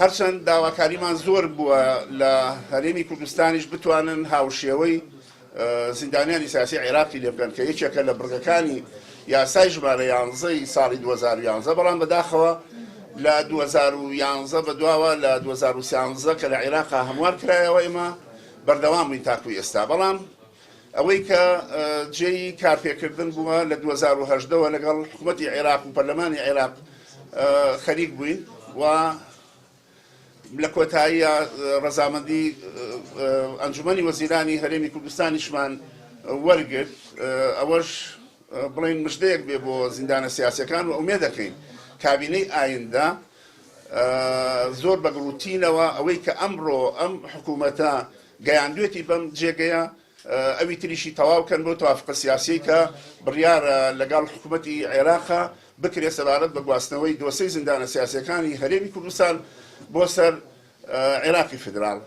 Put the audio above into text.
هەرچەند داواکاریمان زۆر بووە لە هەرێمی کوردستانیش بتوانن هاوشێوەی زیندانیانی سیاسی عێراقی لێ بکەن کە یەکێکە لە بڕگەکانی یاسای ژمارە یانزەی ساڵی 2011، بەڵام بەداخەوە لە 2011 بەدواوە لە 2013 کە لە عێراقا هەموار کرایەوە ئێمە بەردەوام بووین تاکو ئێستا. بەڵام ئەوەی کە جێی کارپێکردن بووە لە 2018 وە لەگەڵ حکوومەتی عێراق و پەرلەمانی عێراق خەریک بووین و لە کۆتاییە ڕەزامەندی ئەنجومەنی وەزیرانی هەرێمی کوردستانیشمان وەرگرت، ئەوەش بڵێن مژدەیەک بێ بۆ زیندانە سیاسەکان و ئومێد دەکەین کابینەی ئایندە زۆر بە گڕوتینەوە ئەوەی کە ئەمڕۆ ئەم حکوومەتە گەیاندوێتی بەم جێگەیە ئەوی تریشی تەواو کەن بۆ توافقە سیاسیەی کە بڕیارە لەگەڵ حکوومەتی عێراقا بکرێت سەبارەت بە گواستنەوەی دۆسەی زیندانە سیاسیەکانی هەرێمی کوردستان بۆ سەر عێراقی فیدراڵ.